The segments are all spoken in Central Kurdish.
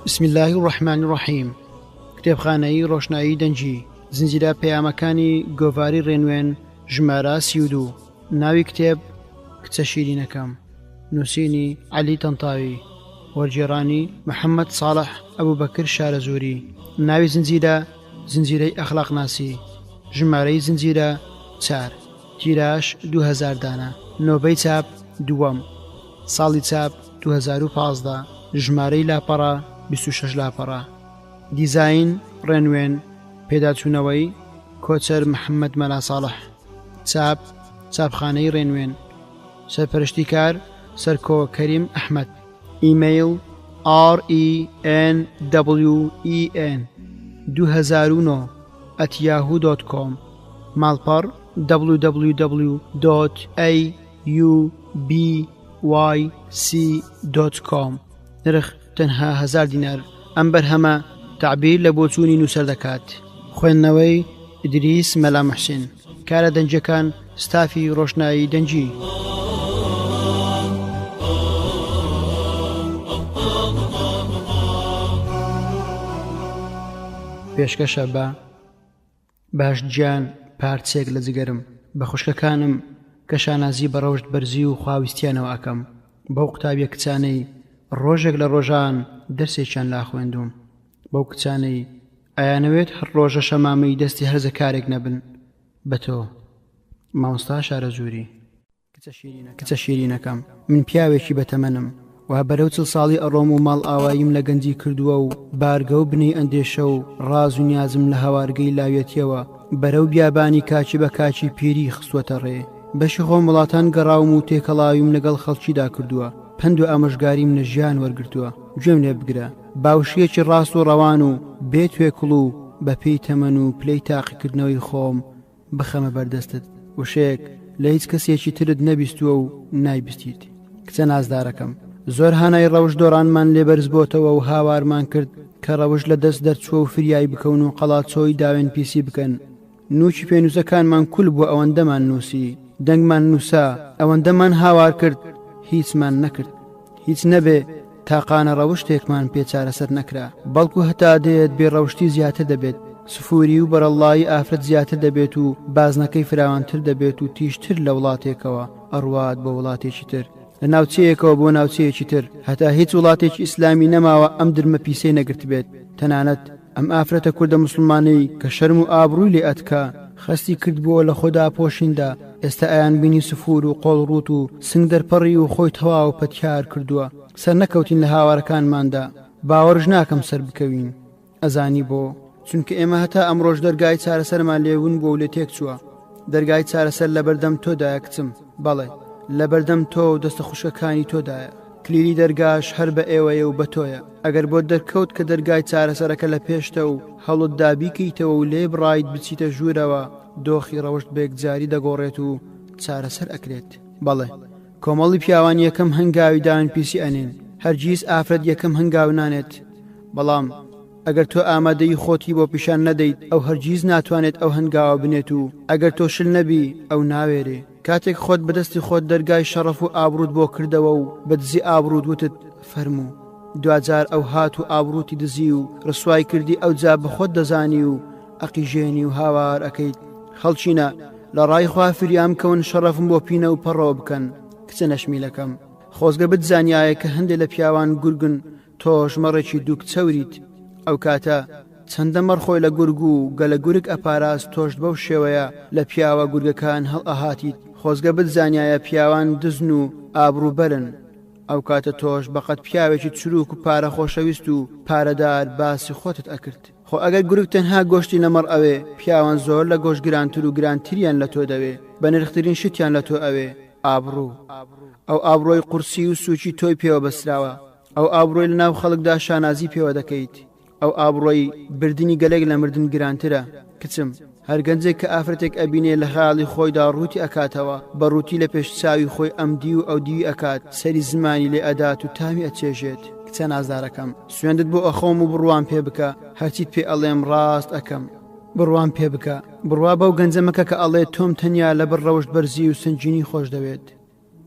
بسم اللە الرحمن الرحیم کتێبخانەی ڕۆشنایی دەنگی زنجیرە پەیامەکانی گۆڤاری ڕێنوێن ژمارە 32 ناوی کتێب کچە شیرینەکەم نووسینی عەلی تەنتاوی وەرگێڕانی محەممەد ساڵح ئەبوبەکر شارەزووری ناوی زنجیرە زنجیرەی ئەخلاقناسی ژمارەی زنجیرە چار تیراژ 2000 دانە نۆبەی چاپ دووەم ساڵی چاپ 2015 ژمارەی لاپەڕە 26 لاپەڕە دیزاین ڕێنوێن پێداچوونەوەی کۆچەر محەممەد مەلا ساڵح چاپ چاپخانەی ڕێنوێن سەرپەرشتیکار سەرکۆ کەریم ئەحمەد ئیمەیڵ RENWEN 2009 at yahoo dot com ماڵپەڕ www dot AUBYC dot com نرخ تەنها هەزار دینار ئەم بەرهەمە تەعبیر لە بۆچوونی نووسەر دەکات. خوێندنەوەی، ئیدریس مەلا موحسین. کارە دەنگیەکان، ستافی ڕۆشنایی دەنگی. پێشکەشە بە. باش گیان پارچەیەک لە جگەرم بە خوشکەکانم کە شانازی بە ڕەوشت بەرزی و خواویستیانەوە ئەکەم بەو قوتابیە کچانەی ڕۆژێک لە ڕۆژان دەرسێکیان لا خوێندووم بەو کچانەی ئەیانەوێت هەر ڕۆژە شەمامەی دەستی هەرزەکارێک نەبن بە تۆ مامۆستا شارەزووری. کچە شیرینەکەم من پیاوێکی بەتەمەنم وا بەرەو چل ساڵی ئەڕۆم و ماڵئاواییم لە گەنجی کردووە و بارگە و بنەی ئەندێشە و ڕاز و نیازم لە هەوارگەی لاویەتیەوە بەرەو بیابانی کاکی بە کاکی پیری خستووەتە ڕێ بەشی خۆم وڵاتان گەڕاوم و تێکەڵاویم لەگەڵ خەڵکیدا کردووە پەند و ئامۆژگاریم لە ژیان وەرگرتووە گوێم لێ بگرە باوشیەکی ڕاست و ڕەوان و بێ توێکڵ و بەپێی تەمەن و پلەی تاقیکردنەوەی خۆم بخەمە بەردەستت وشەیەک لە هیچ کەسێکی ترت نەبیستووە و نایبستیت کچە نازدارەکەم زۆر هانای ڕەوش دۆڕانمان لێ بەرز بۆتەوە و هاوارمان کرد کە ڕەوش لە دەست دەرچووە و فریای بکەون و قەڵاچۆی داوێن پیسی بکەن نوکی پێنووسەکانمان کول بووە ئەوەندەمان نووسی دەنگمان نووسا ئەوەندەمان هاوار کرد هیچمان نەکرد هیچ نەبێ تاقانە ڕەوشتێکمان پێ چارەسەر نەکرا، بەڵکو هەتا دێت بێ ڕەوشتی زیاتر دەبێت، سفوری و بەرەڵڵایی ئافرەت زیاتر دەبێت و بازنەکەی فراوانتر دەبێت و تیژتر لە وڵاتێکەوە ئەڕوات بۆ وڵاتێکی تر، لە ناوچەیەکەوە بۆ ناوچەیەکی تر، هەتا هیچ وڵاتێکی ئیسلامی نەماوە ئەم درمە پیسەی نەگرتبێت، تەنانەت. ئەم ئافرەتە کوردە موسڵمانەی کە شەرم و ئابڕووی لێ ئەتکا، خەستی کردبووە لە خۆ داپۆشیندا، ئێستا ئەیانبینی سفور و قۆڵ ڕووت و سنگ دەرپەڕیو و خۆی تەواو پەتیار کردووە. سەرنەکەوتین لە هاوارەکانماندا. باوەڕش ناکەم سەربکەوین. ئەزانی بۆ؟ چونکە ئێمە هەتا ئەمڕۆش دەرگای چارەسەرمان لێ ون بووە و لێ تێکچووە. دەرگای چارەسەر لەبەردەم تۆدایە کچم. بەڵێ. لەبەردەم تۆ و دەستە خوشکەکانی تۆدایە. کلیلی دەرگاش هەر بە ئێوەیە و بە تۆیە. ئەگەر بۆت دەرکەوت کە دەرگای چارەسەرەکە لە پێشتە و هەوڵت دا بیکەیتەوە و لێی بڕایت بچیتە ژوورەوە، دۆخی ڕەوشت بەیەکجاری دەگۆڕێت و چارەسەر ئەکرێت. بەڵێ. کۆمەڵی پیاوان یەکەم هەنگاوی داوێنپیسی ئەنێن. هەرگیز ئافرەت یەکەم هەنگاو نانێت. بەڵام. ئەگەر تۆ ئامادەیی خۆتی بۆ پیشان نەدەیت ئەو هەرگیز ناتوانێت ئەو هەنگاوە بنێت و ئەگەر تۆ شل نەبی ئەو ناوێرێ. کاتێک خۆت بە دەستی خۆت دەرگای شەڕەف و ئابڕووت بۆ کردەوە و بە دزی ئابڕووت وتت فەرموو. دواجار ئەو هات و ئابڕووتی دزی و ڕسوای کردی ئەوجا بە خۆت دەزانی و ئەقیژێنی و هاوار ئەکەیت خەڵکینە لە ڕای خوا فریام کەون شەڕەفم بۆ پینە و پەڕەوە بکەن کچە نەشمیلەکەم. خۆزگە بتزانیایە کە هەندێ لە پیاوان گورگن تۆش مەڕێکی دووک چەوریت ئەو کاتە چەندە مەڕ خۆی لە گورگ و گەلە گورگ ئەپاراست تۆش بەو شێوەیە لە پیاوە گورگەکان هەڵئەهاتیت خۆزگە بتزانیایە پیاوان دزن و ئابڕووبەرن ئەو کاتە تۆش بەقەد پیاوێکی چروک و پارە خۆشەویست و پارەدار باسی خۆتت ئەکرد خۆ ئەگەر گورگ تەنها گۆشتی لە مەڕ ئەوێ پیاوان زۆر لە گۆشت گرانتر و گرانتریان لە تۆ دەوێ بەنرخترین شتیان لە تۆ ئەوێ ئابڕوو ئەو ئابڕۆی قورسی و سوکی تۆی پێوە بەستراوە ئەو ئابڕۆی لە ناو خەڵکدا شانازی پێوە دەکەیت ئەو ئابڕۆی بردنی گەلێک لە مردن گرانترە کچم هەر گەنجێک کە ئافرەتێک ئەبینێ لە خەیاڵی خۆیدا ڕووتی ئەکاتەوە بە ڕووتی لە پێش چاوی خۆی ئەم دیو و ئەو دیوی ئەکات سەری زمانی لێ ئەدات و تامی ئەچێژێت کچە نازدارەکەم سوێندت بۆ ئەخۆم و بڕوام پێ بکە هەرچیت پێ ئەڵێم ڕاست ئەکەم بڕوام پێ بکە بڕوا بەو گەنجە مەکە کە ئەڵێ تۆم تەنیا لەبەر ڕەوشت بەرزی و سەنگینی خۆش دەوێت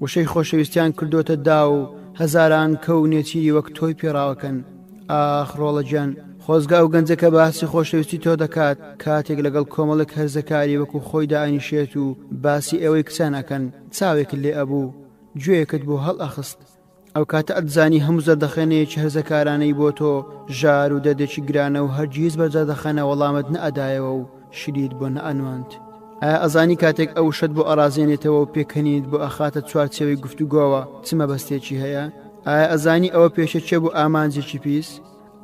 وشەی خۆشەویستیان کردۆتە داو و هەزاران کەو و نێچیری وەک تۆی پێ ڕاوەکەن. ئاخ ڕۆڵە گیان، خۆزگە ئەو گەنجە کە باسی خۆشەویستی تۆ دەکات، کاتێک لەگەڵ کۆمەڵێک هەرزەکاری وەکو خۆی دائەنیشێت و باسی ئێوەی کچان ئەکەن، چاوێکت لێ ئەبوو، گوێیەکت بۆ هەڵئەخست. ئەو کاتە ئەتزانی هەموو زەردەخەنەیەکی هەرزەکارانەی بۆ تۆ ژار و دەردێکی گرانە و هەرگیز بە زەردەخەنە وەڵامت نەئەدایەوە و شریت بۆ نەئەنواند. ئایا ئەزانی کاتێک ئەو وشەت بۆ ئەڕازێنێتەوە و پێکەنینت بۆ ئەخاتە چوارچێوەی گفتوگۆوە چ مەبەستێکی هەیە؟ ئایا ئەزانی ئەوە پێشەکیە بۆ ئامانجێکی پیس؟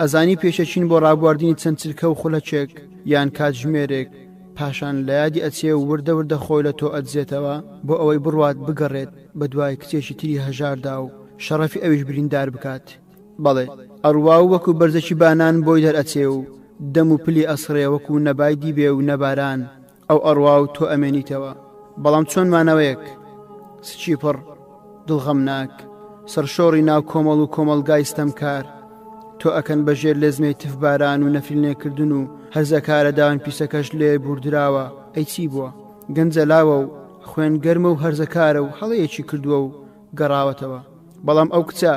ئەزانی پێشەکین بۆ ڕابواردنی چەند چرکە و خولەکێک یان کاتژمێرێک، پاشان لە یادی ئەچێ و وردە وردە خۆی لە تۆ ئەدزێتەوە بۆ ئەوەی بڕوات بگەڕێت بە دوای کچێکی تری هەژاردا و شەڕەفی ئەویش بریندار بکات. بەڵێ ئەڕوا و وەکو بەرزەکی بانان بۆی دەرئەچێ و دەم و پلی ئەسڕێ وەکو نە بای دیبێ و نە باران، ئەو ئەڕوا و تۆ ئەمێنیتەوە. بەڵام چۆن مانەوەیەک؟ سکی پڕ، دڵ غەمناک، سەرشۆڕی ناو کۆمەڵ و کۆمەڵگای ستەمکار، تۆ ئەکەن بە ژێر لێزمەی تفباران و نەفرینلێکردن و هەرزەکارە داوێن پیسەکەش لێ بوردراوە، ئەی چی بووە؟ گەنجە لاوە و خوێن گەرمە و هەرزەکارە و هەڵەیەکی کردووە و گەڕاوەتەوە. بەڵام ئەو کچە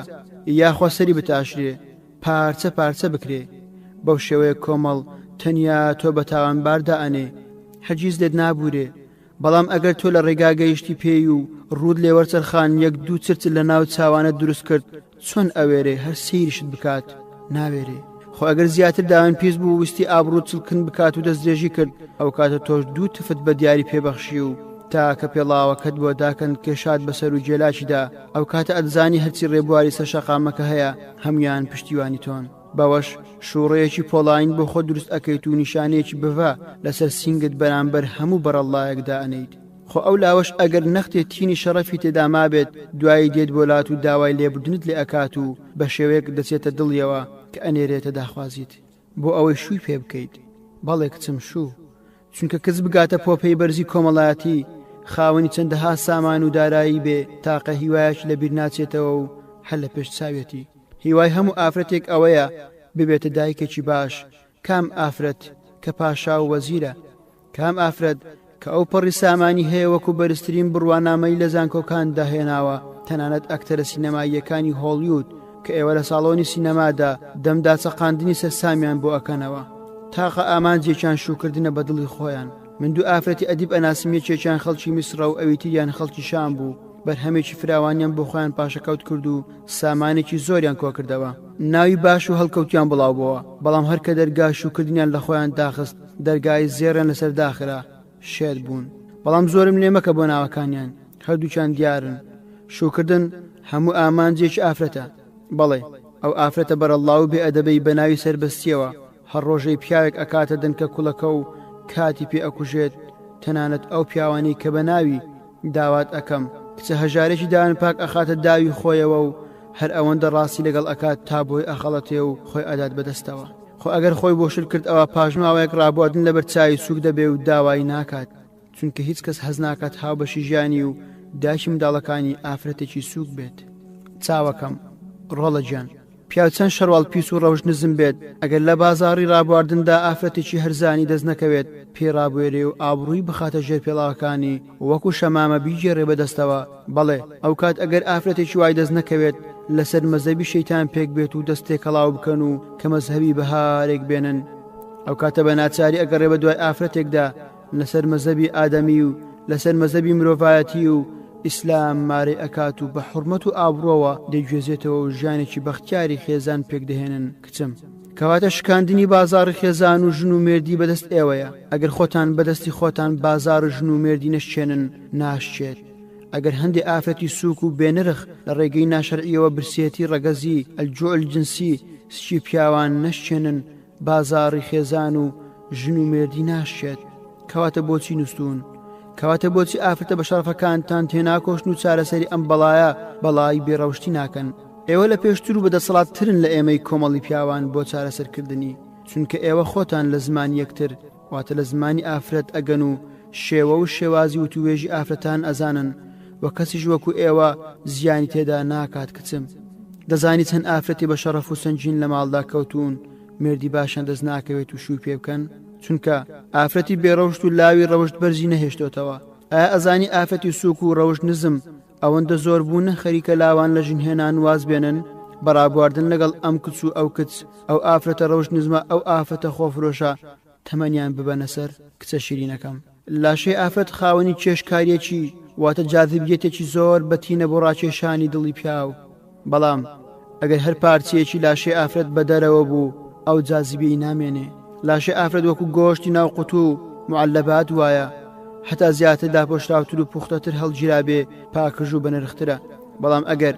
یاخوا سەری بتاشرێ، پارچە پارچە بکرێ. بەو شێوەیە کۆمەڵ تەنیا تۆ بە تاوانبار دائەنێ، هەرگیز لێت نابوورێ. بەڵام ئەگەر تۆ لە ڕێگا گەیشتی پێی و ڕووت لێ وەرچەرخان یەک دوو چرچت لە ناو چاوانت دروست کرد، چۆن ئەوێرێ هەر سەیریشت بکات؟ ناوێرێ. خۆ ئەگەر زیاتر داوێن پیس بوو ویستی ئابڕووت چڵکن بکات و دەستدرێژی کرد، ئەوکاتە تۆش دوو تفت بە دیاری پێ بەخشی و تا کە پێڵاوەکەت بۆ داکەند کێشات بە سەر و گێلاکیدا، ئەوکاتە ئەتزانی هەرچی ڕێبواری سەر شەقامەکە هەیە هەموویان پشتیوانی تۆن. بەوەش شووڕەیەکی پۆڵایین بۆ خۆت دروست ئەکەیت و نیشانەیەکی بڤە لەسەر سینگت بەرامبەر هەموو بەڕەڵڵایەک دائەنێیت. خۆ ئەو لاوەش ئەگەر نەختێ تینی شەڕەفی تێدا مابێت دوایی دێت بۆ لات و داوای لێبوردنت لێ ئەکات و بە شێوەیەک دەچێتە دڵیەوە کە ئەنێرێتە داخوازیت بۆ ئەوەی شووی پێ بکەیت. بەڵێ کچم شوو. چونکە کچ بگاتە پۆپەی بەرزی کۆمەڵایەتی، خاوەنی چەندەها سامان و دارایی بێ تاقە هیوایەکی لە بیر ناچێتەوە و هەر لە پێش چاویەتی. هیوای هەموو ئافرەتێک ئەوەیە ببێتە دایکێکی باش، کام ئافرەت کە پاشا و وەزیرە؟ کام ئافرەت کە ئەو پەڕی سامانی هەیە وەکو بەرزترین بڕوانامەی لە زانکۆکاندا هێناوە، تەنانەت ئەکتەرە سینەماییەکانی هۆڵیود کە ئێوە لە ساڵۆنی سینەمادا دەم داچەقاندنی سەرسامیان بۆ ئەکەنەوە، تاقە ئامانجێکیان شووکردنە بە دڵی خۆیان. من دوو ئافرەتی ئەدیب ئەناسم یەکێکیان خەڵکی میسڕە و ئەوی تریان خەڵکی شام بوو، بەرهەمێکی فراوانیان بۆ خۆیان پاشەکەوت کرد و سامانێکی زۆریان کۆکردەوە، ناوی باش و هەڵکەوتیان بڵاوبۆوە، بەڵام هەر کە دەرگای شووکردنیان لە خۆیان داخست، دەرگای زێڕیان لەسەر داخرا، شێت بوون. بەڵام زۆرم لێ مەکە بۆ ناوەکانیان، هەردووکیان دیارن. شووکردن هەموو ئامانجێکی ئافرەتە. بەڵێ، ئەو ئافرەتە بەرەڵڵا و بێ ئەدەبەی بە ناوی سەربەستییەوە هەر ڕۆژەی پیاوێک ئەکاتە دەنکە کوڵەکە و کاتی پێ ئەکوژێت، تەنانەت ئەو پیاوانەی کە بە ناوی، داوات ئەکەم، کچە هەژارێکی داوێن پاک ئەخاتە داوی خۆیەوە و هەر ئەوەندە ڕاستی لەگەڵ ئەکات تا بۆی ئەخەڵەتێ و خۆی ئەدات بە دەستەوە. خۆ ئەگەر خۆی بۆ شل کرد ئەوا پاش ماوەیەک ڕابواردن لەبەر چاوی سوک دەبێ و داوای ناکات چونکە هیچ کەس هەست ناکات هاوبەشی ژیانی و دایکی منداڵەکانی ئافرەتێکی سوک بێت. چاوەکەم، ڕۆڵە گیان، پیاو چەند شەرواڵ پیس و ڕەوشت نزم بێت ئەگەر لە بازاڕی ڕابواردندا ئافرەتێکی هەرزانی دەست نەکەوێت پێی ڕابوێرێ و ئابڕووی بخاتە ژێر پێڵاوەکانی وەکو شەمامە بیگێڕێ بەدەستەوە بەڵێ ئەوکات ئەگەر ئافرەتێکی وای دەست نەکەوێت لەسەر مەزەبی شەیتان پێک بێت و دەست تێکەڵاو بکەن و کە مەزهەبی بەهارێک بێنن ئەوکاتە بە ناچاری ئەگەڕێ بە دوای ئافرەتێکدا لەسەر مەزەبی ئادەمی و لەسەر مەزەبی مرۆڤایەتی و ئیسلام مارەی ئەکات و بە حورمەت و ئابڕۆوە دەیگوێزێتەوە و ژیانێکی بەختیاری خێزان پێک دەهێنن کچم کەواتە شکاندنی بازاڕی خێزان و ژن و مێردی بەدەست ئێوەیە ئەگەر خۆتان بەدەستی خۆتان بازاڕ ژن و مێردی نەشکێنن ناشکێت ئەگەر هەندێ ئافرەتی سووک و بێنرخ لە ڕێگەی ناشەرعیەوە برسێتی ڕەگەزی، الجوع الجنسی، سکی پیاوان نەشکێنن بازاڕی خێزان و ژن و مێردی ناشکێت کەواتە بۆچی نوستوون؟ کەواتە بۆچی ئافرەتە بە شەڕەفەکانتان تێناکۆشن و چارەسەری ئەم بەڵایە بەڵای بێڕەوشتی ناکەن؟ ئێوە لە پێشتر و بەدەسەڵاتترن لە ئێمەی کۆمەڵی پیاوان بۆ چارەسەرکردنی چونکە ئێوە خۆتان لە زمانی یەکتر واتە لە زمانی ئافرەت ئەگەن و شێوە و شێوازی وتووێژی ئافرەتان ئەزانن و کەسیش وەکو ئێوە زیانی تێدا ناکات کچم دەزانی چەند ئافرەتی بە شەڕەف و سەنگین لە ماڵدا کەوتوون مێردی باشیان دەست ناکەوێت و شووی پێ بکەن چونکە ئافرەتی بێڕەوشت و لاوی ڕەوشت بەرزی نەهێشتۆتەوە ئایا ئەزانی ئافرەتی سووک و ڕەوشت نزم ئەوەندە زۆر بوونە خەریکە لاوان لە ژنهێنان واز بێنن؟ بە ڕابواردن لەگەڵ ئەم کچ و ئەو کچ، ئەو ئافرەتە ڕەوشت نزمە ئەو ئافرەتە خۆفرۆشە تەمەنیان ببەنە سەر کچە شیرینەکەم. لاشەی ئافرەت خاوەنی کێشکاریەکی واتە جاذبیەتێکی زۆر بەتینە بۆ ڕاکێشانی دڵی پیاو، بەڵام ئەگەر هەر پارچەیەکی لاشەی ئافرەت بەدەرەوە بوو ئەو جازیبیەی نامێنێ. لاشەی ئافرەت وەکو گۆشتی ناو قوتو و معلبات وایە، هەتا زیاتر داپۆشراوتر و پوختەتر هەڵگیرابێ پاکژ و بەنرخترە، بەڵام ئەگەر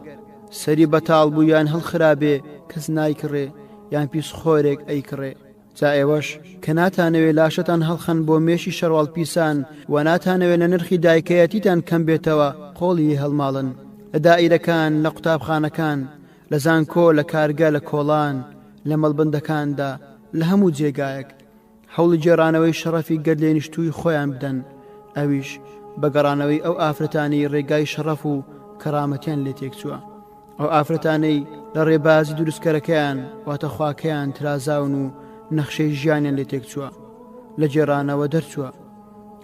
سەری بەتاڵ بوو یان هەڵخرابێ کەس نایکڕێ یان پیسخۆرێک ئەیکڕێ. جا ئێوەش کە ناتانەوێ لاشەتان هەڵخەن بۆ مێشی شەرواڵ پیسان و ناتانەوێ لە نرخی دایکەیەتیتان کەم بێتەوە قۆڵی لێ هەڵماڵن لە دائیرەکان، لە قوتابخانەکان، لە زانکۆ، لە کارگە، لە کۆڵان، لە مەڵبەندەکاندا، لە هەموو جێگایەک هەوڵی گێڕانەوەی شەڕەفی گەردلێنیشتووی خۆیان بدەن، ئەویش بە گەڕانەوەی ئەو ئافرەتانەی ڕێگای شەڕەف و کەڕامەتیان لێ تێکچووە. ئەو ئافرەتانەی لە ڕێبازی دروستکەرەکەیان واتە خواکەیان ترازاون و نەخشەی ژیانیان لێ تێکچووە لە گێڕانەوە دەرچووە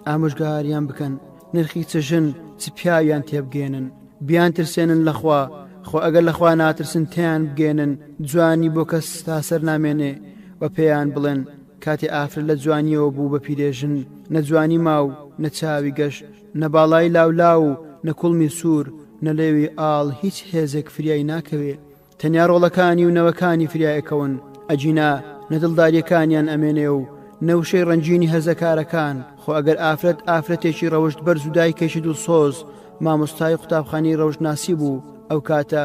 ئامۆژگاریان بکەن نرخی چ ژن چ پیاویان تێبگەێنن بیان ترسێنن لەخوا خۆ ئەگەر لەخوا ناترسن تیان بگەێنن جوانی بۆ کەس تا سەر نامێنێ و پێیان بڵێن کاتێ ئافرەت لە جوانیەوە بوو بە پیرێژن نە جوانی ما و نە چاوی گەش نە باڵای لاولاو و نە کوڵمی سوور نە لێوی ئاڵ هیچ هێزێک فریای ناکەوێ تەنیا ڕۆڵەکانی و نەوەکانی فریای ئەکەون ئەگینا نە دڵداریەکانیان ئەمێنێ و نە وشەی ڕەنگینی هەرزەکارەکان خۆ ئەگەر ئافرەت ئافرەتێکی ڕەوشت بەرز و دایکێکی دڵسۆز مامۆستای قوتابخانەی ڕەوشتناسی بوو ئەو کاتە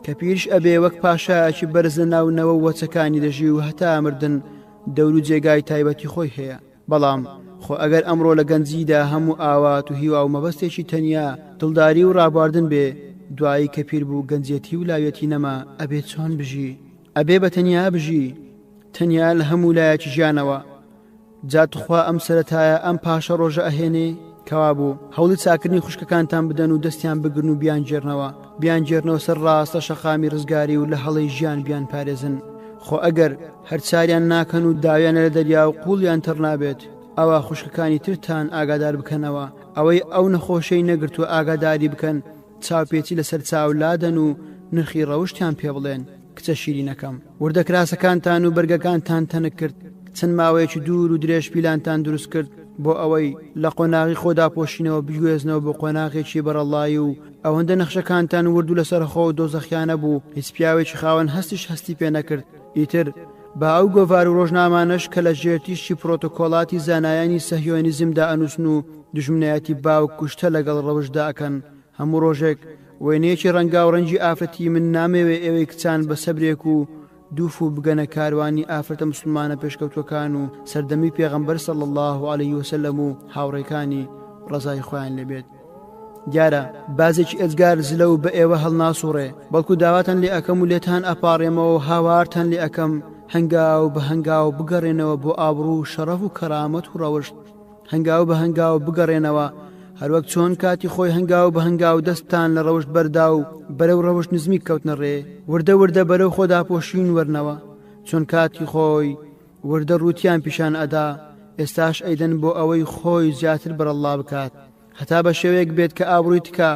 کە پیریش ئەبێ وەک پاشایەکی بەرز لە ناو نەوە و وەچەکانی دەژی و هەتا مردن دەور و جێگای تایبەتی خۆی هەیە. بەڵام خۆ ئەگەر ئەمڕۆ لە گەنجیدا هەموو ئاوات و هیوا و مەبەستێکی تەنیا دڵداری و ڕابواردن بێ، دوایی کە پیر بوو گەنجێتی و لاوێتی نەما ئەبێ چۆن بژی؟ ئەبێ بە تەنیا بژی، تەنیا لە هەموو لایەکی ژیانەوە. جا توخوا ئەم سەرەتایە ئەم پاشەڕۆژە ئەهێنێ؟ کەوابوو هەوڵی چاکردنی خوشکەکانتان بدەن و دەستیان بگرن و بیانگێڕنەوە، بیانگێڕنەوە سەر ڕاستە شەقامی ڕزگاری و لە هەڵەی ژیان بیانپارێزن. خۆ ئەگەر هەر چاریان ناکەن و داویانە لە دەریا و قوڵیان تەڕ نابێت، ئەوا خوشکەکانی ترتان ئاگادار بکەنەوە، ئەوەی ئەو نەخۆشەی نەگرتووە ئاگاداری بکەن، چاوپێچی لەسەر چاو لادەن و نرخی ڕەوشتیان پێ بڵێن. کچە شیرینەکەم، وردە کراسەکانتان و بەرگەکانتان تەنک کرد، چەند ماوەیەکی دوور و درێژ پیلانتان دروست کرد بۆ ئەوەی لە قۆناغی خۆداپۆشینەوە بگوێزنەوە بۆ قۆناغێکی بەڕەڵایی و ئەوەندە نەخشەکانتان ورد و لەسەرخۆ و دۆزەخیانە بوو هیچ پیاوێکی خاوەن هەستیش هەستی پێ نەکرد ئیتر با ئەو گۆڤار و ڕۆژنامانەش کە لە ژێر تیشکی پرۆتۆکۆڵاتی زانایانی سەهیۆنیزمدا ئەنووسن و دوژمنایەتی باوک کوشتە لەگەڵ ڕەوشتدا ئەکەن هەموو ڕۆژێک وێنەیەکی ڕەنگاوڕەنگی ئافرەتی من نامەوێ ئێوەی کچان بە سەبرێک و دووف و بگەنە کاروانی ئافرەتە مسوڵمانە پێشکەوتوەکان و سەردەمی پێغەمبەر صلی اللە علیه وسلم و هاوڕێکانی ڕەزای خوایان لێبێت دیارە بازێکی ئێجگار زلە و بە ئێوە هەڵناسوڕێ بەڵکو داواتان لێ ئەکەم و لێتان ئەپاڕێمەوە و هاوارتان لێ ئەکەم هەنگاو بە هەنگاو بگەڕێنەوە بۆ ئابڕوو و شەڕەف و کەرامەت و ڕەوشت هەنگاو بە هەنگاو بگەڕێنەوە، هەروەک چۆن کاتی خۆی هەنگاو بە هەنگاو دەستتان لە ڕەوشت بەردا و بەرەو ڕەوشت نزمی کەوتنە ڕێ، وردە وردە بەرەو خۆداپۆشین وەرنەوە، چۆن کاتی خۆی وردە ڕووتیان پیشان ئەدا، ئێستاش ئەیدەن بۆ ئەوەی خۆی زیاتر بەرەڵڵا بکات، هەتا بە شێوەیەک بێت کە ئابڕووی تکا،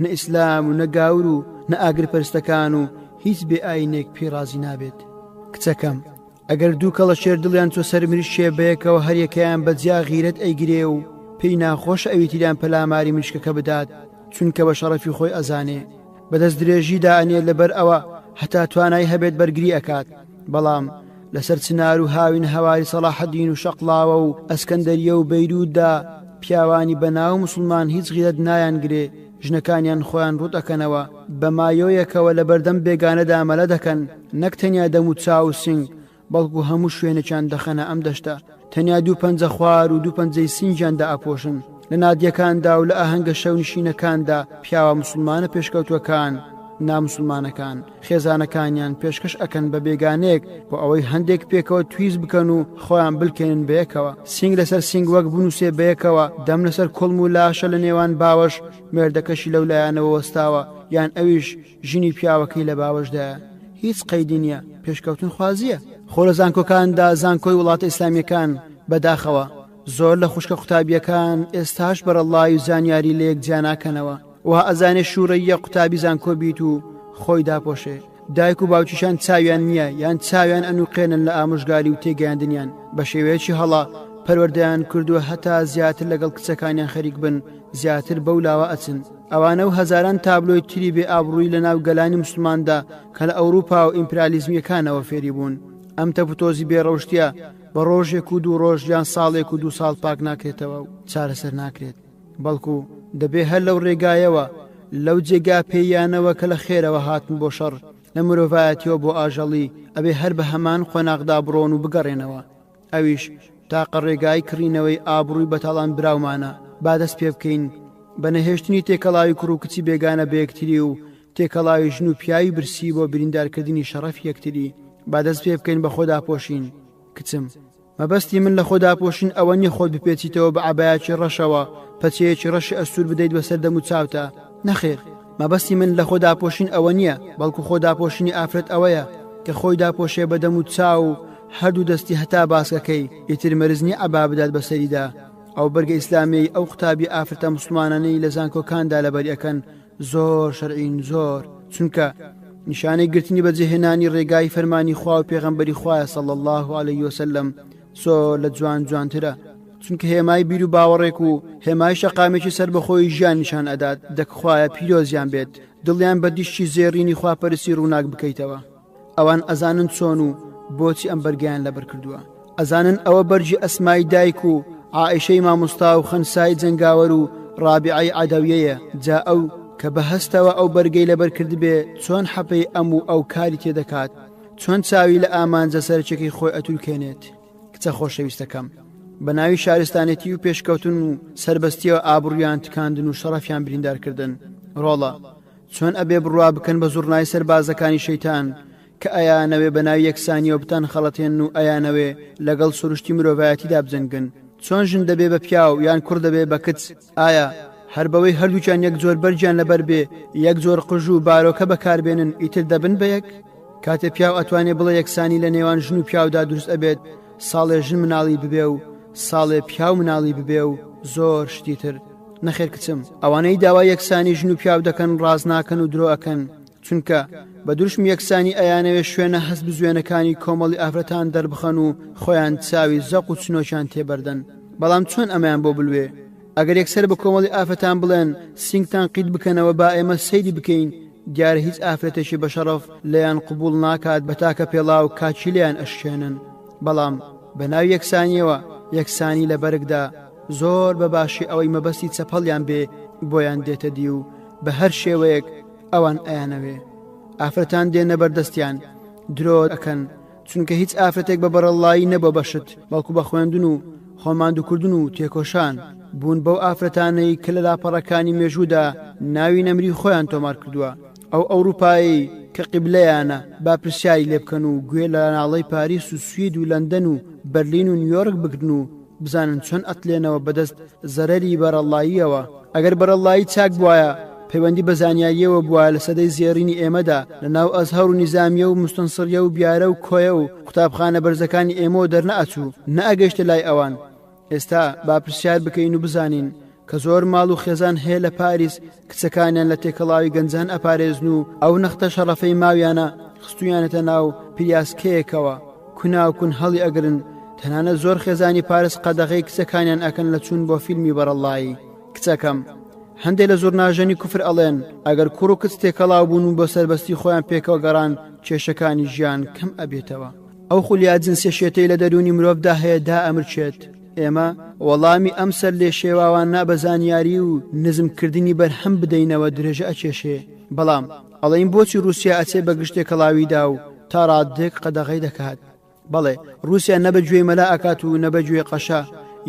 نە ئیسلام و نە گاور و نە ئاگرپەرستەکان و هیچ بێ ئایینێک پێی ڕازی نابێت. کچەکەم! ئەگەر دوو کەڵەشێر دڵیان چۆ سەر مریشکێ بەیەکەوە هەریەکەیان بە جیا غیرەت ئەیگرێ و پێی ناخۆشە ئەوی تریان پەلاماری مریشکەکە بدات چونکە بە شەڕەفی خۆی ئەزانێ بە دەست درێژی دائەنێ لەبەر ئەوە هەتا توانای هەبێت بەرگری ئەکات بەڵام لەسەر چنار و هاوین هەواری سەڵاحەدین و شەقڵاوە و ئەسکەندەریە و بەیروتدا پیاوانی بەناو موسڵمان هیچ غیرەت نایانگرێ ژنەکانیان خۆیان ڕووت ئەکەنەوە بە مایۆیەکەوە لە بەردەم بێگانەدا مەلە دەکەن، نەک تەنیا دەم و چاو و سینگ، بەڵکو هەموو شوێنێکیان دەخەنە ئەم دەشتە، تەنیا دوو پەنجە خوار و دوو پەنجەی سینگیان دائەپۆشن، لە نادیەکاندا و لە ئاهەنگە شەونشینەکاندا پیاوە موسڵمانە پێشکەوتووەکان ناموسڵمانەکان خێزانەکانیان پێشکەش ئەکەن بە بێگانەیەک بۆ ئەوەی هەندێک پێکەوە تویز بکەن و خۆیان بلکێنن بەیەکەوە سینگ لەسەر سینگ وەک بنووسێ بەیەکەوە دەم لەسەر کوڵم و لاشە لە نێوان باوەش مێردەکەشی لەو لایەنەوە وەستاوە یان ئەویش ژنی پیاوەکەی لە باوەشدایە هیچ قەیدی نییە پێشکەوتن خوازیە خۆ لە زانکۆکاندا زانکۆی وڵاتە ئیسلامیەکان بەداخەوە زۆر لە خوشکە قوتابیەکان ئێستاش بەرەڵڵای و زانیاری لەیەک جیا ناکەنەوە وا ئەزانێ شوڕەییە قوتابی زانکۆ بیت و خۆی داپۆشێ. دایک و باوکیشان چاویان نییە یان چاویان ئەنوقێنن لە ئامۆژگاری و تێگەیاندنیان بە شێوەیەکی هەڵە پەروەردەیان کردووە هەتا زیاتر لەگەڵ کچەکانیان خەریک بن زیاتر بەو لاوە ئەچن ئەوانە و هەزاران تابلۆی تری بێ ئابڕووی لە ناو گەلانی مسلماندا کە لە ئەوروپا و ئیمپرالیزمیەکانەوە فێری بوون ئەم تەپوتۆزی بێ ڕەوشتیە بە ڕۆژێک و دوو ڕۆژ یان ساڵێک و دوو ساڵ پاک ناکرێتەوە و چارەسەر ناکرێت بەڵکو دەبێ هەر لەو ڕێگایەوە لەو جێگا پێیانەوە کە لە خێرەوە هاتن بۆ شەڕ لە مرۆڤایەتیەوە بۆ ئاژەڵی ئەبێ هەر بە هەمان قۆناغدا بڕۆن و بگەڕێنەوە ئەویش تاقە ڕێگای کڕینەوەی ئابڕووی بەتاڵان براومانە با دەست پێ بکەین بە نەهێشتنی تێکەڵاوی کوڕ و کچی بێگانە بە یەکتری و تێکەڵاوی ژن و پیاوی برسی بۆ بریندارکردنی شەڕەفی یەکتری با دەست پێ بکەین بە خۆداپۆشین کچم مەبەستی من لە خۆداپۆشین ئەوە نیە خۆت بپێچیتەوە بە عەبایەکی ڕەشەوە پەچەیەکی ڕەشی ئەستوور بدەیت بەسەر دەم و چاوتا نەخێر مەبەستی من لە خۆداپۆشین ئەوە نییە بەڵکو خۆداپۆشینی ئافرەت ئەوەیە کە خۆی داپۆشێ بە دەم و چاو و هەردوو دەستی هەتا باسکەکەی ئیتر مەرج نییە عەبا بدات بەسەریدا ئەو بەرگە ئیسلامیەی ئەو قوتابی ئافرەتە موسڵمانانەی لە زانکۆکاندا لەبەری ئەکەن زۆر شەرعین زۆر چونکە نیشانەی گرتنی بەجێهێنانی ڕێگای فەرمانی خوا و پێغەمبەری خوایە صلی الله علیه وسلم زۆر لە جوان جوانترە چونکە هێمای بیر و باوەڕێک و هێمای شەقامێکی سەربەخۆی ژیان نیشان ئەدات دەکخوایە پیرۆزیان بێت دڵیان بە دیشتی زێڕینی خواپەرستی ڕووناک بکەیتەوە ئەوان ئەزانن چۆن و بۆچی ئەم بەرگیان لەبەر کردووە ئەزانن ئەوە بەرگی ئەسمای دایک و عائیشەی مامۆستا و خەنسای جەنگاوەر و ڕابیعەی عەدەویەیە جا ئەو کە بە هەستەوە ئەو بەرگەی لەبەر کردبێ چۆن حەپەی ئەم و ئەو کاری تێدەکات چۆن چاوی لە ئامانجە سەرەکیەکەی خۆی ئەتورکێنێت کچە خۆشەویستەکەم بە ناوی شارستانێتی و پێشکەوتن و سەربەستیەوە ئابڕویان تکاندن و شەڕەفیان بریندار کردن ڕۆڵە چۆن ئەبێ بڕوا بکەن بە زوڕنای سەربازەکانی شەیتان کە ئەیانەوێ بە ناوی یەکسانیەوە بتان خەڵەتێنن و ئەیانەوێ لەگەڵ سروشتی مرۆڤایەتیدا بجەنگن چۆن ژن دەبێ بە پیاو یان کوڕ دەبێ بە کچ ئایا هەر بەوەی هەردووکیان یەک جۆر بەرگیان لەبەر بێ یەک جۆر قژ و بارۆکە بەکاربێنن ئیتر دەبن بە یەک کاتێ پیاو ئەتوانێ بڵێ یەکسانی لە نێوان ژن و پیاودا دروست ئەبێت ساڵێ ژن مناڵی ببێ و ساڵێ پیاو مناڵی ببێ و زۆر شتی تر نەخێر کچم ئەوانەی داوای یەکسانی ژن و پیاو دەکەن ڕاست ناکەن و درۆ ئەکەن چونکە بە دروشمی یەکسانی ئەیانەوێ شوێنە هەست بزوێنەکانی کۆمەڵی ئافرەتان دەربخەن و خۆیان چاوی زەق و چنۆکیان تێبەردەن بەڵام چۆن ئەمەیان بۆ بلوێ ئەگەر یەکسەر بە کۆمەڵی ئافرەتان بڵێن سینگتان قیت بکەنەوە با ئێمە سەیری بکەین دیارە هیچ ئافرەتێکی بەشەڕەف لێیان قبوڵ ناکات بە تاکە پێڵاو کاکی لێیان ئەشکێنن بەڵام بە ناوی یەکسانیەوە یەکسانی لە بەرگدا زۆر بە باشی ئەوەی مەبەستی چەپەڵیان بێ بۆیان دێتە دی و بە هەر شێوەیەک ئەوان ئەیانەوێ ئافرەتان دێنە بەردەستیان درۆ ئەکەن چونکە هیچ ئافرەتێک بە بەڕەڵڵایی نەبووە بە شت بەڵکو بە خوێندن و خۆماندووکردن و تێکۆشان بوون بەو ئافرەتانەی کە لە لاپەڕەکانی مێژوودا ناوی نەمری خۆیان تۆمار کردووە ئەو ئەوروپایەی کە قیبلەیانە با پرسیاری لێ بکەن و گوێ لە ناڵەی پاریس و سوید و لەندەن و بەرلین و نیویۆرک بگرن و بزانن چۆن ئەتلێنەوە بەدەست زەرەری بەرەڵڵاییەوە. ئەگەر بەرەڵڵایی چاک بوایە، پەیوەندی بە زانیارییەوە بوایە لە سەدەی زێڕینی ئێمەدا لە ناو ئەزهەر و نیزامییە و موستەنسڕیە و بیارە و کۆیە و قوتابخانە بەرزەکانی ئێمەوە دەرنەئەچوو، نەئەگەیشتە لای ئەوان. ئێستا با پرسیار بکەین و بزانین کە زۆر ماڵ و خێزان هەیە لە پاریس کچەکانیان لە تێکەڵاوی گەنجان ئەپارێزن و ئەو نەختە شەڕەفەی ماویانە خستویانەتە ناو پریاسکەیەکەوە کونا و کون هەڵی ئەگرن تەنانەت زۆر خێزانی پارس قەدەغەی کچەکانیان ئەکەن لە چوون بۆ فیلمی بەڕەڵایی کچەکەم هەندێ لە زوڕناژەنی کوفر ئەڵێن ئەگەر کوڕ و کچ تێکەڵاو بوون و بۆ سەربەستی خۆیان پێکەوە گەڕان کێشەکانی ژیان کەم ئەبێتەوە ئەو خولیا جنسیە شێتەی لە دەروونی مرۆڤدا هەیە دائەمرکێت ئێمە وەڵامی ئەم سەر لێشێواوانە بە زانیاری و نزم کردنی بەرهەم بدەینەوە درێژە ئەکێشێ بەڵام ئەڵێین بۆچی ڕوسیا ئەچێ بە گشت تێکەڵاویدا و تا ڕاددەیەک قەدەغەی دەکات بەڵێ ڕوسیا نە بە گوێی مەلا ئەکات و نە بە گوێی قەشە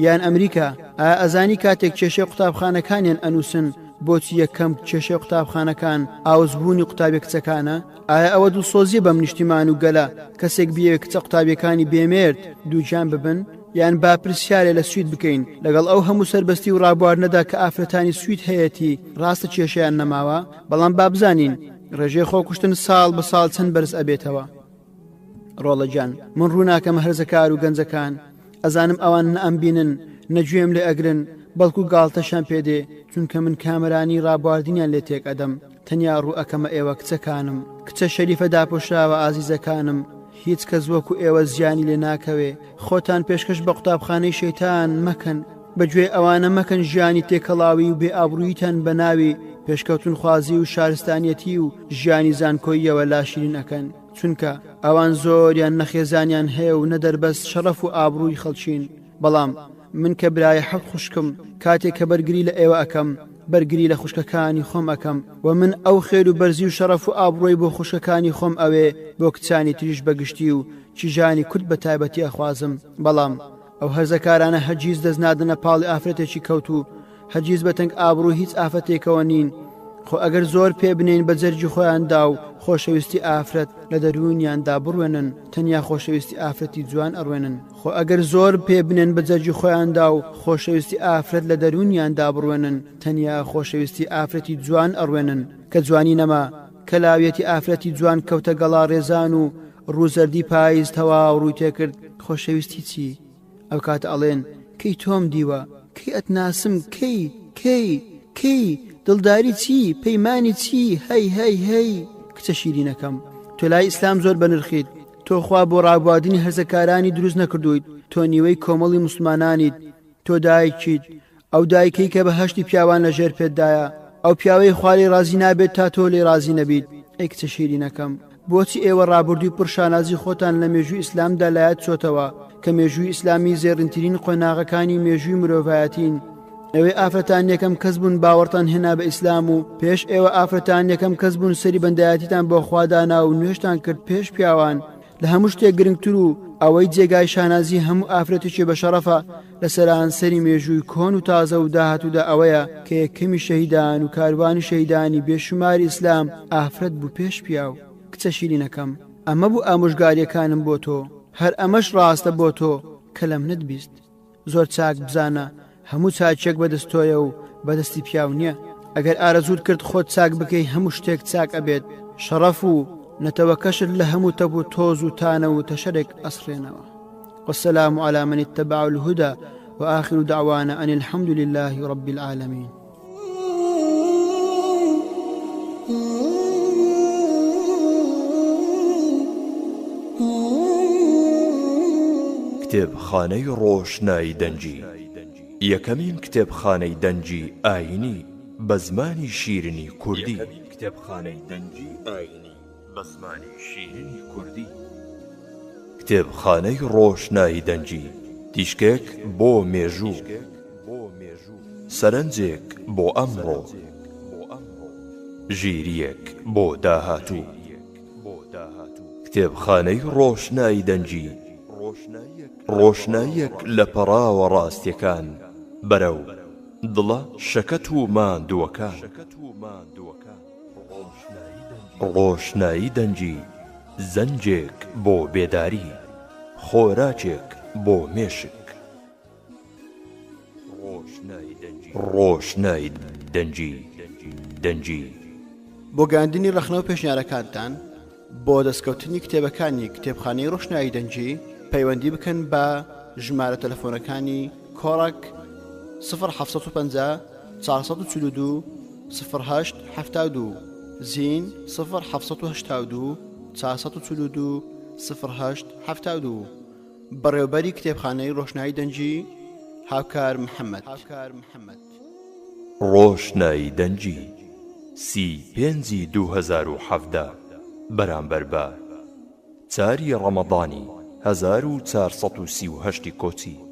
یان ئەمریکا ئایا ئەزانی کاتێک کێشەی قوتابخانەکانیان ئەنووسن بۆچی یەکەم کێشەی قوتابخانەکان ئاوسبوونی قوتابیە کچەکانە ئایا ئەوە دڵسۆزیە بەم نیشتیمان و گەلە کەسێک بیەوێ کچە قوتابیەکانی بێمێرد دووگیان ببن؟ یان با پرسیارێ لە سوید بکەین لەگەڵ ئەو هەموو سەربەستی و ڕابواردنەدا کە ئافرەتانی سوید هەیەتی ڕاستە کێشەیان نەماوە بەڵام با بزانین ڕێژەی خۆکوشتن ساڵ بە ساڵ چەند بەرز ئەبێتەوە ڕۆڵە گیان من ڕووناکەمە هەرزەکار و گەنجەکان ئەزانم ئەوان نە ئەمبینن نە گوێم لێ ئەگرن بەڵکو گاڵتەشیان پێ دێ چونکە من کامەرانی ڕابواردنیان لێ تێک ئەدەم. تەنیا ڕوو ئەکەمە ئێوە کچەکانم، کچە شەریفە داپۆشراوە ئازیزەکانم، هیچ کەس وەکو ئێوە زیانی لێ ناکەوێ، خۆتان پێشکەش بە قوتابخانەی شەیتان مەکەن، بە گوێی ئەوانە مەکەن ژیانی تێکەڵاوی و بێ ئابڕوویتان بە ناوی پێشکەوتنخوازی و شارستانیەتی و ژیانی زانکۆییەوە لا شیرین ئەکەن، چونکە ئەوان زۆریان نە خێزانیان هەیە و نە دەربەست شەڕەف و ئابڕووی خەڵکین. بەڵام من کە برای حەوت خوشکم کاتێک کە بەرگری لە ئێوە ئەکەم بەرگری لە خوشکەکانی خۆم ئەکەم و من ئەو خێر و بەرزی و شەڕەف و ئابڕۆی بۆ خوشکەکانی خۆم ئەوێ بۆ کچانی تریش بە گشتی و کیژانی کورد بە تایبەتی ئەخوازم بەڵام ئەو هەرزەکارانە هەرگیز دەست نادەنە پاڵی ئافرەتێکی کەوتوو هەرگیز بە تەنگ ئابڕووی هیچ ئافرەتێکەوە نین خۆ ئەگەر زۆر پێ بنێن بە جەرگی خۆیاندا و خۆشەویستی ئافرەت لە دەروونیاندا بڕوێنن تەنیا خۆشەویستی ئافرەتی جوان ئەڕوێنن خۆ ئەگەر زۆر پێ بنێن بە جەرگی خۆیاندا و خۆشەویستی ئافرەت لە دەروونیاندا بڕوێنن تەنیا خۆشەویستی ئافرەتی جوان ئەڕوێنن کە جوانی نەما کە لاویەتی ئافرەتی جوان کەوتە گەڵا ڕێزان و ڕووزەردی پایز تەواو ڕووی تێکرد خۆشەویستی چی؟ ئەو کاتە ئەڵێن کەی تۆم دیوە کەی ئەتناسم کەی کەی کەی دڵداری چی پەیمانی چی هەی هەی هەی کچە شیرینەکەم تۆ لای ئیسلام زۆر بەنرخیت تۆ خوا بۆ ڕابواردنی هەرزەکارانی دروست نەکردوویت تۆ نیوەی کۆمەڵی موسڵمانانیت تۆ دایکیت ئەو دایکەی کە بەهەشتی پیاوان لە ژێر پێتدایە، ئەو پیاوەی خوا لێی ڕازی نابێت تا تۆ لێی ڕازی نەبیت، ئەی کچە شیرینەکەم، بۆچی ئێوە ڕابوردووی پڕ شانازی خۆتان لە مێژووی ئیسلامدا لایەت چۆتەوە، کە مێژووی ئیسلامی زێڕینترین قۆناغەکانی مێژووی مرۆڤایەتین، ئێوەی ئافرەتان یەکەم کەس بوون باوەڕتان هێنا بە ئیسلام و پێش ئێوە ئافرەتان یەکەم کەس بوون سەری بەندایەتیتان بۆ خوا دانا و نوێژتان کرد پێش پیاوان، لە هەموو شتێک گرنگتر و ئەوەی جێگای شانازی هەموو ئافرەتێکی بەشەڕەفە لە سەرانسەری مێژووی کۆن و تازە و داهاتوودا ئەوەیە کە یەکەمی شەهیدان و کاروانی شەهیدانی بێشوماری ئیسلام ئافرەت بوو پێش پیاو. کچە شیرینەکەم ئەمە بوو ئامۆژگاریەکانم بۆ تۆ هەر ئەمەش ڕاستە بۆ تۆ کە لە منت 20. زۆر چاک بزانە هەموو چاکیەک بەدەست تۆیە و بەدەستی پیاو نییە ئەگەر ئارەزووت کرد خۆت چاک بکەی هەموو شتێک چاک ئەبێت شەڕەف و نەتەوەکەشت لە هەموو تەپ و تۆز و تانە و تەشەرێک ئەسڕێنەوە والسلام على من اتبع الهدى وآخر دعوانا أن الحمد لله رب العالمين کتێبخانەی ڕۆشنایی دەنگی یەکەمین کتێبخانەی دەنگی ئایینی بە زمانی شیرینی کوردی. یەکەمین کتێبخانەی دەنگی ئایینی بە زمانی شیرینی کوردی. کتێبخانەی ڕۆشنایی دەنگی، تیشکێک بۆ مێژوو، سەرنجێک بۆ ئەمڕۆ، ژیرییەک بۆ داهاتوو. کتێبخانەی ڕۆشنایی دەنگی، ڕۆشناییەک لە پەڕاوە ڕاستییەکان بەرەو دڵە شەکەت و ماندووەکان. ڕۆشنایی دەنگی زەنگێک بۆ بێداری، خۆراکێک بۆ مێشک. ڕۆشنایی دەنگی دەنگی. بۆ گەیاندنی ڕەخنە و پێشنیارەکانتان بۆ دەستکەوتنی کتێبەکانی کتێبخانەی ڕۆشنایی دەنگی پەیوەندی بکەن بە ژمارە تەلەفۆنەکانی کۆڕەک 0750 442 08 72 زین 0782 442 08 72 بەڕێوبەری کتێبخانەی ڕۆشنایی دەنگی هاوکار محەممەد. ڕۆشنایی دەنگی، سی پێنجی 2017 بەرامبەر بە چاری ڕەمەضانی 1438 کۆچی.